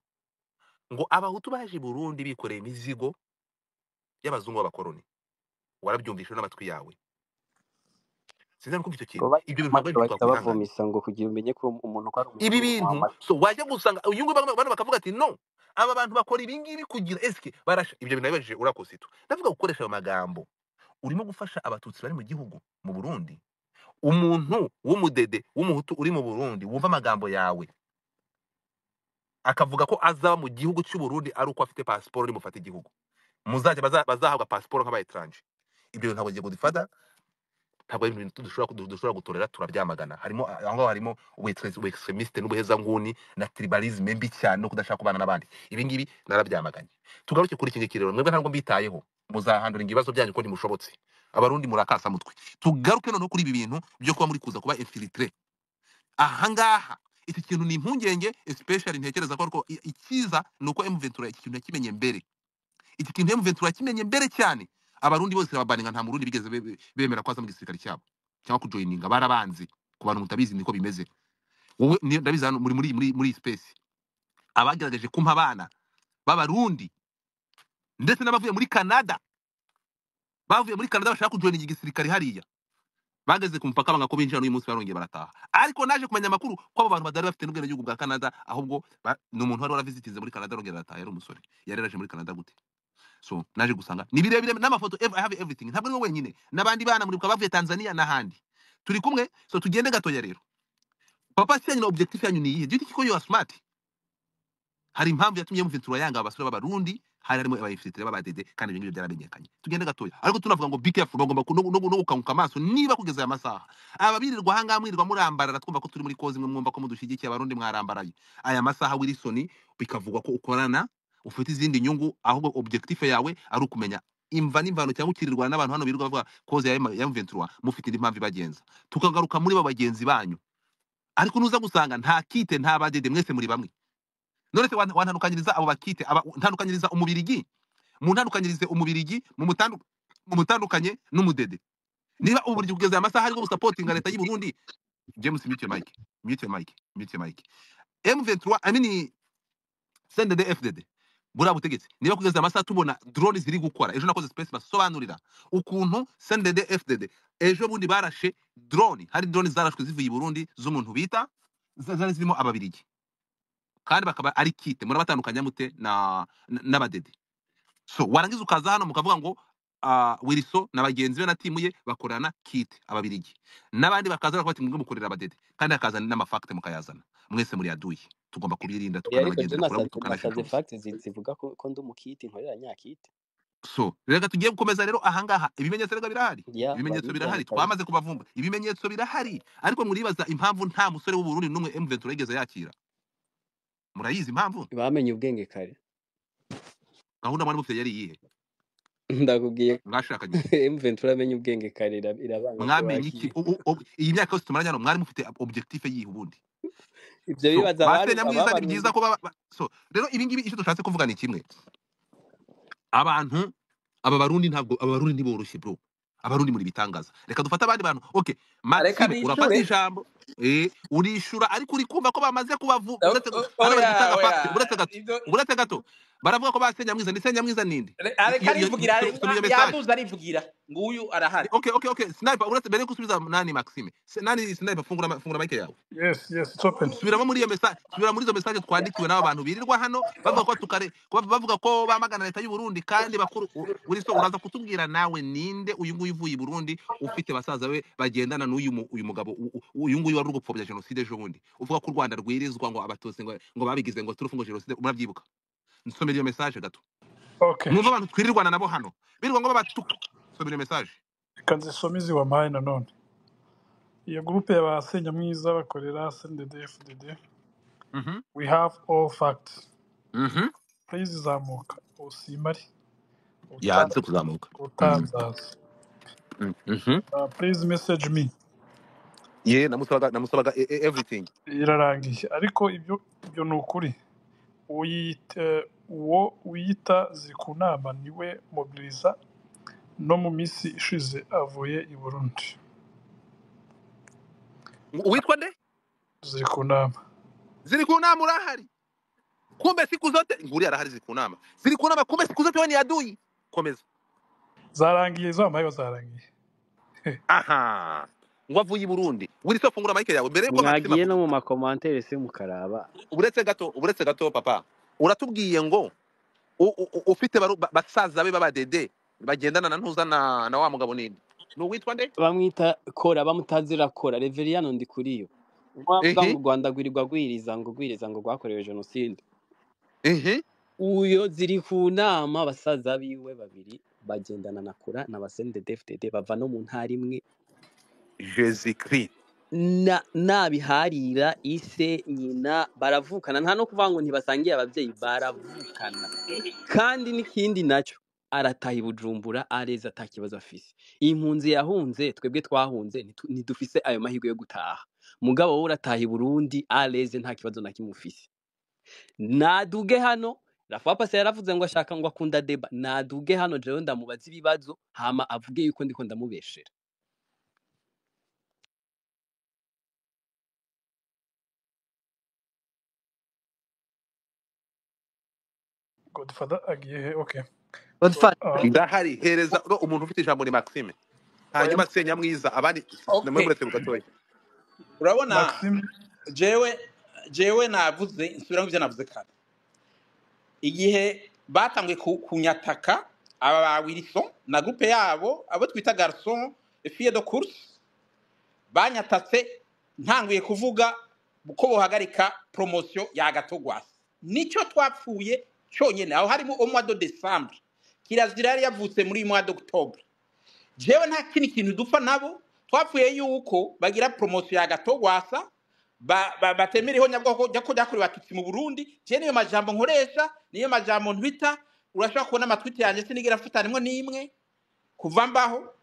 ngo abahutu baje i Burundi bikoreye imizigo y'abazungu b'abakoroni, warabyumvishe n'amatwi yawe. Sinzi kumva icyo Ngo kintu. Ibyo bintu ntabwo amaso ari ibintu bahita twakwihanganira. bavomisa ngo kugira umenye ko umuntu ko ari Ibi umuzungu bintu muha so wajya gusanga uyu nguyu bano bakavuga ati no, aba bantu bakora ibi ngibi kugira eske barasha. Ibyo bintu nabibajije uriya kositu, ndavuga gukoresha ayo magambo urimo gufasha abatutsi bari mu gihugu mu Burundi. Umuntu w'umudede w'umuhutu uri mu Burundi wumva amagambo yawe akavuga ko azaba mu gihugu cy'u Burundi ari uko afite pasiporo nimufata igihugu muzajya bazahabwa pasiporo nk'aba etranje. Ibyo bintu ntabwo ngiye gufata, ntabwo ari ibintu dushobora gutorera, turabyamagana. Harimo aho ngaho harimo ubu extremiste n'ubuhezanguni na tribalisme mbi cyane no kudashaka kubana n'abandi. Ibi ngibi narabyamaganye. Tugaruke kuri iki ngiki rero, mwebwe ntabwo mbitayeho, muzahandura ibibazo byanyu ko ntimushobotse. Abarundi murakasa mutwe. Tugaruke noneho kuri ibi bintu byo kuba muri kuza kuba infiltré ahangaha. Iki kintu ni impungenge, especially ntekereza ko ariko icyiza ni uko M23 iki kintu yakimenye mbere. Iki kintu M23 yakimenye mbere cyane. Abarundi bose babaninga, nta murundi bigeze bemera ko aza mu gisirikare cyabo cyangwa kujoininga, barabanze. Ku bantu mutabizi niko bimeze. Wowe ndabizi hano muri space abagerageje kumpa abana b'abarundi ndetse n'abavuye muri Canada, bavuye muri Canada bashaka kujoininga igisirikare hariya, bageze ku mupaka banga ko binjira, n'uyu munsi barongeye barataha. Ariko naje kumenya amakuru ko abo bantu badari bafite n'ubwenegihugu bwa Canada, ahubwo ni umuntu wari waravisitinze muri Canada arongera arataha. Yari umusore, yari yaraje muri Canada gute? So naje gusanga ni birebire n'amafoto, I have everything. Ntabwo ari wowe wenyine, n'abandi bana muribuka bavuye Tanzania n'ahandi turi kumwe. So tugende gatoya rero. Papa yanyu na objectif yanyu ni iyihe? Do you think ko you are smart? Hari impamvu yatumye M23 yanga abasore b'abarundi, hari harimo abayifiltré b'abadede, kandi ibyo ngibyo byaramenyekanye. Tugende gatoya, ariko tunavuga ngo be careful, bagomba no gukanguka amaso. Niba kugeza aya masaha ababirirwa ahangaha mwirirwa murambarara, twumva ko turi muri cause imwe, mwumva ko mudushyigikiye, abarundi mwarambaraye aya masaha. Wilson, bikavugwa ko ukorana, ufite izindi nyungu, ahubwo objectif yawe ari ukumenya imva n'imvano, cyangwa ukirirwana n'abantu hano birirwa bavuga cause ya M23, mufite indi mpamvu ibagenza. Tukagaruka muri bo bagenzi banyu, ariko nuza gusanga nta kite, nta badede, mwese muri bamwe. None se wantandukanyiriza abo bakite ntandukanyiriza umubirigi, muntandukanyirize umubirigi, mumutandukanye n'umudede? Niba uburyo kugeza aya masaha aribwo busupportinga leta y'u Burundi. James, mute your mic, mute your mic, mute your mic. M23, I mean CNDD FDD, buriya butegetsi, niba kugeza aya masaha tubona drone ziri gukora. Ejo nakoze space basobanurira ukuntu CNDD FDD ejo bundi barashe drone, hari drone zarashwe zivuye i Burundi z'umuntu bita zari zirimo ababirigi kandi bakaba ari kite. Murabatandukanya mute na n'abadede? So warangiza ukaza hano mukavuga ngo Wilson na bagenzi be na timu ye bakorana kite ababirigi, n'abandi bakaza bakavuga bati mwebwe mukorera abadede, kandi hakazana n'amafacts mukayazana. Mwese muri aduyi, tugomba kubirinda, Oya, ariko je tukanabagendera kure, nasavye tukanashishoza. Facts zivuga ko ndi umukiti, nkorera nyakite. So reka tugiye gukomeza rero ahangaha. Ibimenyetso rega birahari, Ya ibimenyetso babizane birahari, kabisa. Twamaze kubavumba, ibimenyetso birahari. Ariko muribaza impamvu nta musore w'u Burundi n'umwe M23 yigeze yakira? Murayizi impamvu? Bamenye ubwenge kare. Gahunda mwari mufite yari iyihe? Ndakubwiye. Mwashakanye iki? M23 amenye ubwenge kare, irabanga Mwamenye iki? kubakira. Iyi myaka yose tumaranye hano mwari mufite objectif yihe ubundi? Ivyo So bibaza ba Senyamwiza, ni byiza ababarundi. ko so rero ibi ngibi icyo dushatse kuvuga ni kimwe. Abantu aba barundi, ntabwo aba barundi ntiboroshye bro, abarundi muri bitangaza. Reka dufate abandi bantu. Okay. Reka Maxime, urafata nishure. ijambo, urishura, ariko uri kumva ko bamaze kubavu uretse hano bari Oya, gutanga oya. fact. Uretse gato, Ibyo uretse gato, baravuga ko ba Senyamwiza. Ni Senyamwiza ninde? Reka Iyo arivugira. Soma iyo message. Yaduze arivugira, nguyu arahari. Okay, sniper, uretse mbere yo gusubiza nani Maxime, nani sniper, fungura mic yawe. Yes, it's open. Subiramo muri iyo message, subira muri izo message twandikiwe n'aba bantu birirwa hano bavuga ko tukare ko bavuga ko bamagana leta y'u Burundi kandi bakuru. Uri so uraza kutubwira nawe ninde uyu nguyu uvuye i Burundi ufite basaza be bagendana n'uyu uyu mugabo uyu nguyu wari uri gupfobya jenoside ejo bundi, uvuga ko u Rwanda rwirizwa ngo abatutsi ngo babigize ngo turufu ngo jenoside? Murabyibuka? Nsomera iyo message gato. Okay. Mwumva abantu twirirwana nabo hano birirwa ngo babatuka. Somera iyo message. Reka nzisome izi wampaye nanone. Iyo groupe ya ba Senyamwiza bakorera CNDD FDD. We have all facts. Please zamuka usimari. Yanze kuzamuka. Utanzaza. Please message me. Ye namusabaga everything. Irarangiye, ariko ibyo ni ukuri. Uwo wiyita Zirikunama niwe mobiliza no mu minsi ishize avuye i Burundi. Uwitwa nde? Zirikunama. Ziri ku nama urahari. Kumbe siku zote nguri arahari ziri ku nama. Ziri ku nama kumbe siku zote wewe ni adui. Komeza. Zarangiye zampaye zarangiye. Aha. Ngo avuye i Burundi. Wilson fungura mic yawe mbere yuko Maxime Mwagiye no avuga. mu makomantere se mukaraba. Uretse gato papa. Uratubwiye ngo ufite basaza be b'abadede bagendana na ntuza na wa mugabo ninde? Ni uwitwa nde? Bamwita kora bamutazira kora Reveriyano Ndikuriyo. Umwe avuga ngo Ehe. u Rwanda rwirirwa rwiriza ngo rwiriza ngo rwakorewe jenoside. Ehe. Uyo ziri ku nama basaza biwe babiri bagendana na kora na basendedefdede bava no mu ntara imwe. Jésus Christ. Na nabiharira ise nyina baravukana, nta no kuvuga ngo ntibasangiye ababyeyi, baravukana. Kandi n'ikindi nacyo arataha i Bujumbura areza ata kibazo afise. Impunzi yahunze twebwe twahunze ntidufise ayo mahirwe yo gutaha, mugabo wowe urataha i Burundi areze nta kibazo na kimwe ufise. Naduge hano Rafa Pasi yaravuze ngo ashaka ngo akunda deba, naduge hano jewe ndamubaza ibibazo hama avuge yuko ndiko ndamubeshera. Godfather agiye he? Okay. Godfather. Ndahari hereza no umuntu ufite ijambo ni Maxime. Oya Hanyuma Senyamwiza abandi namwe Okay, muretse gatoya. urabona Maxime jewe navuze nsubira mu byo navuze kare. Igihe batanguye kunyataka aba ba Wilson na groupe yabo abo twita garçon fille de course banyatatse ntanguye kuvuga ko bohagarika promotion ya Gatogwasa, nicyo twapfuye cyonyine. Aho harimo au mois de décembre, kirazira yari yavutse muri mois d'octobre. Jewe nta kindi kintu dupfa nabo, twapfuye yuko bagira promotion ya Gatogwasa batemera ihonyabwoko ko ryakorewe abatutsi mu Burundi. Je niyo majambo nkoresha, niyo majambo ntwita. Urashobora kubona amatwite yanjye sinigera mfuta nimwe n'imwe kuva mbaho.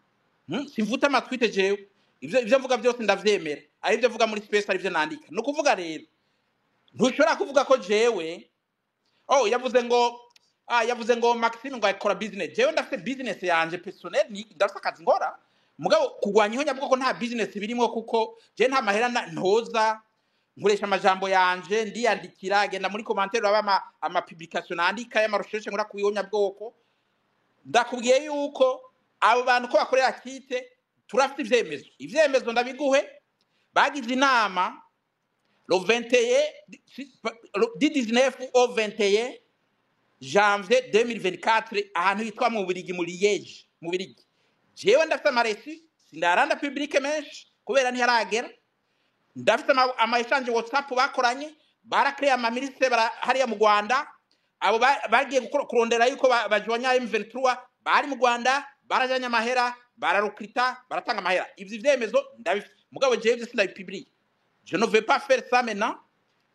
Simvuta amatwite jewe, ivyo mvuga byose ndavyemera, ari ibyo mvuga muri space, ari ibyo nandika. Ni ukuvuga rero ntushobora kuvuga ko jewe oh yavuze ngo yavuze ngo Maxime ngo akora business. Jewe ndafite business yanje personnel, ni ndafite akazi ngora, mugabo kugwanya ihonyabwoko nta business birimo, kuko je nta mahera ntoza, nkoresha amajambo yanje ndiyandikira, genda muri commentaire uraba ama publication nandika y'ama recherche nkora ku ihonyabwoko. Ndakubwiye yuko abo bantu ko bakorera kite turafite ivyemezo ndabiguhe. Bagize inama le 21 du 19 au 21 janvier 2024 ahantu hitwa mu Bubiligi, muri Liège mu Bubiligi. Jewe ndafite amaresi, sindaranda public menshi kubera ntiharagera. Ndafite ama exchange WhatsApp bakoranye, barakrea ama ministre hariya mu Rwanda. Abo bagiye kurondera yuko bajwanya M23 bari mu Rwanda, barajanye amahera, bararukrita, baratanga amahera. Ivyo vyemezo ndabifite, mugabo jewe ivyo sindabipublie. Je ne vais pas faire ça maintenant,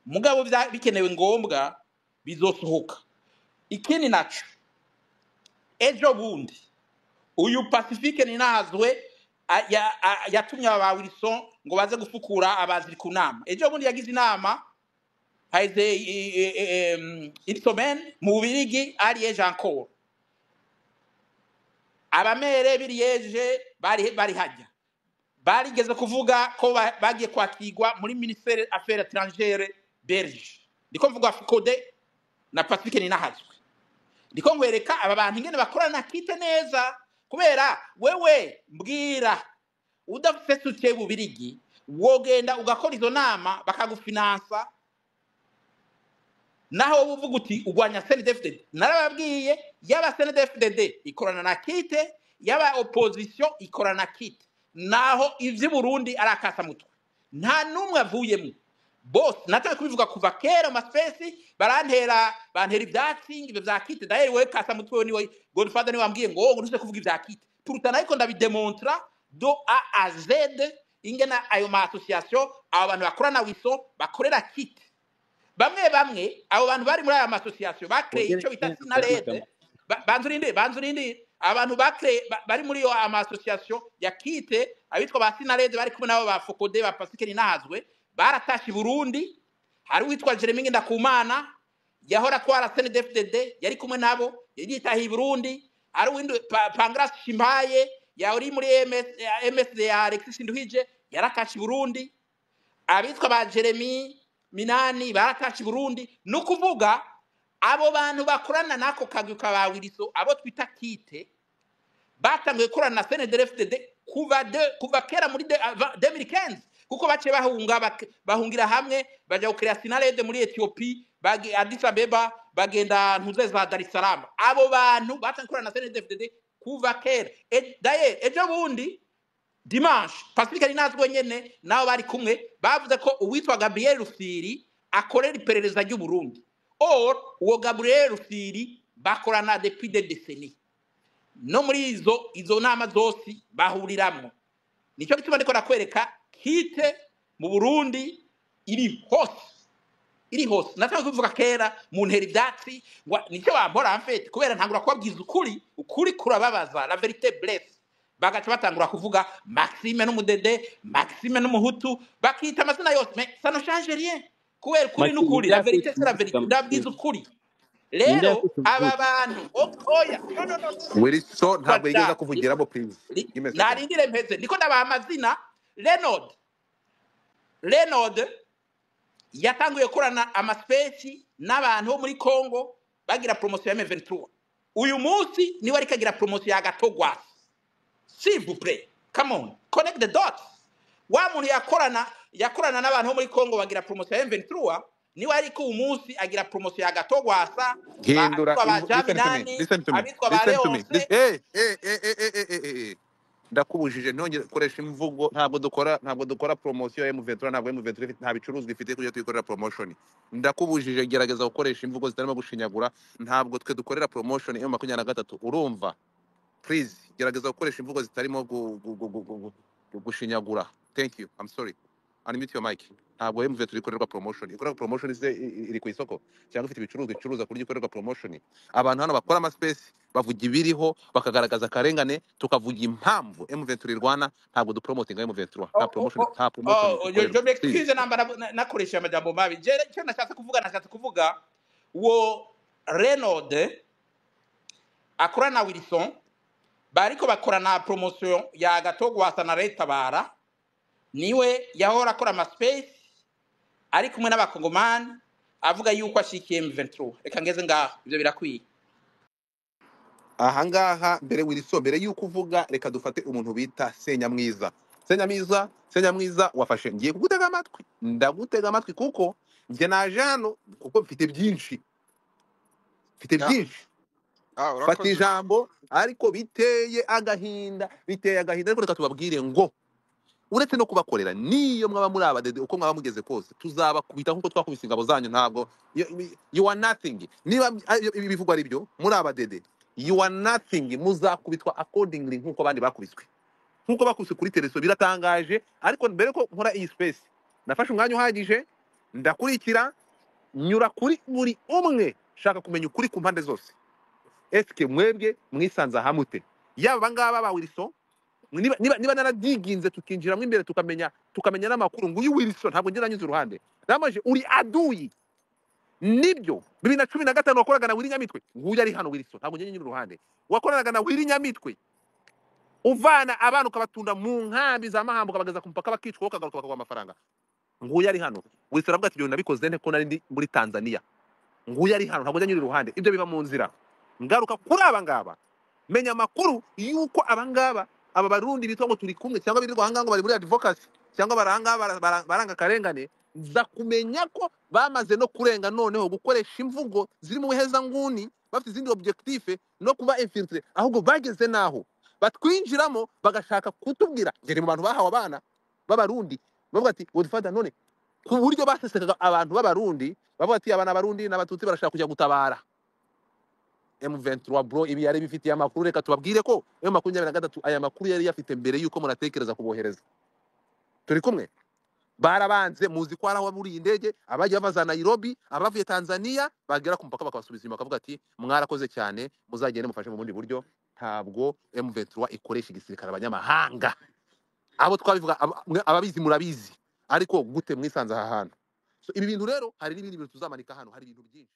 mugabo bikenewe ngombwa bizosohoka. Ikindi naco, ejo bundi uyu Pacifique Ninahazwe yatumye aba Wilson ngo baze gufukura abaziri ku nama. Ejo bundi yagize inama haize une semaine mu Bubiligi à Liège encore. Abamere b'i Liège bari hajya barigeze kuvuga ko bagiye kwakirwa muri ministère affaires étrangères belge. Ndiko mvuga Fukode na Pacifique Ninahazwe. Ndiko nkwereka aba bantu ingene bakorana kite neza, kubera wewe mbwira udafite soutien Bubirigi wogenda ugakora izo nama bakagufinansa, naho wowe uvuga uti ugwanya CNDD-FDD. Narababwiye yaba CNDD-FDD ikorana na kite, yaba opposition ikorana na kite, naho ivyi Burundi arakasa mutwe nta numwe avuyemo. Bose natawe kubivuga kuva kera mu space, bantera ivyatsi ibyo vya kite. Dahere wewe kasa mutwe wewe niwe Godfather niwe wambwiye ngo ngo ntuze kuvuga ivya kite. Pourtant ariko ndabidemontra do A à Z ingena ayo ma association abo bantu bakorana wiso bakorera kite. Bamwe bamwe abo bantu bari muri aya ma association bakreye Wongere ico bita bakorana sinarede. Banzurinde abantu bakreye bari muri yo ama association ya kite, abitwa ba sinarede bari kumwe nabo ba Fokode ba Pacifique Ninahazwe baratashe i Burundi. Hari witwa Jeremy Ndakumana yahora atwara CNDD-FDD, yari kumwe nabo, yitahiye i Burundi. Ari uwindi Pangras Shimbaye yari muri MSD ya Alexis Nduhije, yaratashe i Burundi. Abitwa ba Jeremy Minani baratashe i Burundi. Ni ukuvuga abo bantu bakorana n'ako kagwi ka ba Wiliso, abo twita kite, batanguye gukorana na CNDD-FDD kuva kera muri 2015, kuko baciye bahunga, bahungira hamwe, baja gukorera Sinarede muri Ethiopie, Addis Abeba, bagenda ntuze za Dar es Salaam. Abo bantu batanguye gukorana na CNDD-FDD kuva kera. D'ailleurs ejo bundi dimanche, Pacifique ari nazwe nyene nabo bari kumwe, bavuze ko uwitwa Gabriel Rufiri akorera iperereza ry'u Burundi. Or uwo Gabriel Rufiri bakorana depuis des décennies, no muri izo nama zose bahuriramwo. Nicyo gituma ndiko nakwereka kite mu Burundi iri hose, iri hose. Natanga kuvuga kera mu ntera ivyatsi ngo nicyo bambora en fait, kubera ntangura kubabwiza ukuri, ukuri kurababaza, la vérité blesse. Bagaca batangura kuvuga Maxime n'umudede, Maxime n'umuhutu, bakita amazina yose, mais ça ne change rien, kubera ukuri Maxime, n'ukuri, ninde la vérité yakwise c'est la vérité. umuhutu? Ndabwiza Maxime, ukuri. ninde Rero yakwise aba umuhutu? bantu oya, no no no no, Wilson ntabwo yigeze Kwata, akuvugiramo, please give me a second. Narindire mpeze, ndiko ndabaha amazina. Renod yatanguye gukorana amaspace n'abantu bo muri Congo bagira promotion ya M23. Uyu munsi niwe ariko agira promotion ya Gatogwasi. S'il vous plaît, come on, connect the dots. Wa muntu yakorana n'abantu bo muri Congo bagira promotion ya M23, niwe ariko uyu munsi agira promotion ya Gatogwasa, Hindura abitwa ba listen to me, Jaminani, listen to me, abitwa ba listen to me. Leonce. Hey, hey, hey, hey, hey, hey, hey, hey. Ndakubujije ntongere koresha imvugo. Ntabwo dukora promotion ya M23, ntabwo M23 nta bicuruzwa ifite kujya tuyikorera promotion. Ndakubujije, gerageza gukoresha imvugo zitarimo gushinyagura. Ntabwo twe dukorera promotion M23, urumva? Please gerageza gukoresha imvugo zitarimo gushinyagura. Thank you, I'm sorry. Unmute your mic. Ntabwo M23 ikorerwa promotion. Ikorerwa promotion se iri ku isoko cyangwa ifite ibicuruzwa icuruza ku buryo ikorerwa promotion? Abantu hano bakora amaspace bavuga ibiriho, bakagaragaza akarengane, tukavuga impamvu M23 irwana. Ntabwo dupromotinga M23, nta promotion, nta promotion Oh, je ikorerwa, please. m'excuse namba nakoresha amajambo mabi. Je icyo nashatse kuvuga, uwo Renaud akorana na Wilson, bariko bakorana promotion ya Gatogwasa na Retabara, niwe yahora akora amaspace ari kumwe n'abakongomani avuga yuko ashikiye M23. Reka ngeze ngaho, ivyo birakwiye. Ahangaha mbere, Wilson, mbere yuko uvuga, reka dufate umuntu bita Senyamwiza. Senyamwiza, Senyamwiza, wafashe, ngiye kugutega amatwi, ndagutega amatwi kuko njye naje hano kuko mfite byinshi, mfite Ya, byinshi. Fata urakoze. ijambo, ariko biteye agahinda, biteye agahinda. Ariko reka tubabwire ngo uretse no kubakorera, niyo mwaba muri abadede, uko mwaba mugeze kose, tuzabakubita nkuko twakubise ingabo zanyu. Ntabwo you are nothing. Niba ibi bivugwa ari byo, muri abadede, you are nothing. Muzakubitwa accordingly nkuko abandi bakubiswe, nkuko bakubiswe kuri teleso. Biratangaje, ariko mbere ko nkora iyi space nafashe umwanya uhagije, ndakurikira, nyura kuri buri umwe, shaka kumenya ukuri ku mpande zose. Eske mwebwe mwisanze ahamute, yaba abangaba ba Wilson, niba naradiginze tukinjiramo imbere, tukamenya n'amakuru, ngo uyu Wilson ntabwo njye nanyuze uruhande, namaje uri aduyi. Nibyo, 2015 wakoraga na Willy Nyamitwe, nguyu ari hano. Wilson, ntabwo njye nyura uruhande. Wakoranaga na Willy Nyamitwe, uvana abana ukabatunda mu nkambi za Mahamba, ukabageza ku mupaka bakicwa, ukagaruka bakaguha amafaranga. Nguyu ari hano. Wilson aravuga ati: "Ibyo nabikoze nte ko nari ndi muri Tanzania?" Nguyu ari hano, ntabwo njya nyura iruhande, ibyo biba mu nzira. Ngaruka kuri aba ngaba, menya amakuru yuko aba ngaba, aba Barundi bitwa ngo turi kumwe, cyangwa birirwa ahangaha ngo bari muri advocacy, cyangwa baranga baranga akarengane, nza kumenya ko bamaze no kurenga noneho gukoresha imvugo ziri mu buhezanguni, bafite izindi objectif no kuba infiltré. Ahubwo bageze naho batwinjiramo, bagashaka kutubwira ngere mu bantu bahawe abana b'Abarundi, bavuga ati Godfather, none ku buryo basesekaga abantu b'Abarundi, bavuga ati aba ni Abarundi n'Abatutsi barashaka kujya gutabara M23. Bro, ibi yari bifitiye amakuru. Reka tubabwire ko M23 aya makuru yari yafite mbere yuko munatekereza kubohereza. Turi kumwe, barabanze, muzi ko hari aho buriye indege, abagiye bava za Nairobi, abavuye Tanzania, bagera ku mupaka bakabasubiza inyuma, bakavuga ati: "Mwarakoze cyane, muzagende mufashe mu bundi buryo." Ntabwo M23 ikoresha igisirikare abanyamahanga. Abo twabivuga, ababizi murabizi. Ariko gute mwisanze aha hantu? So ibi bintu rero, hari n'ibindi bintu tuzamanika hano, hari ibintu byinshi.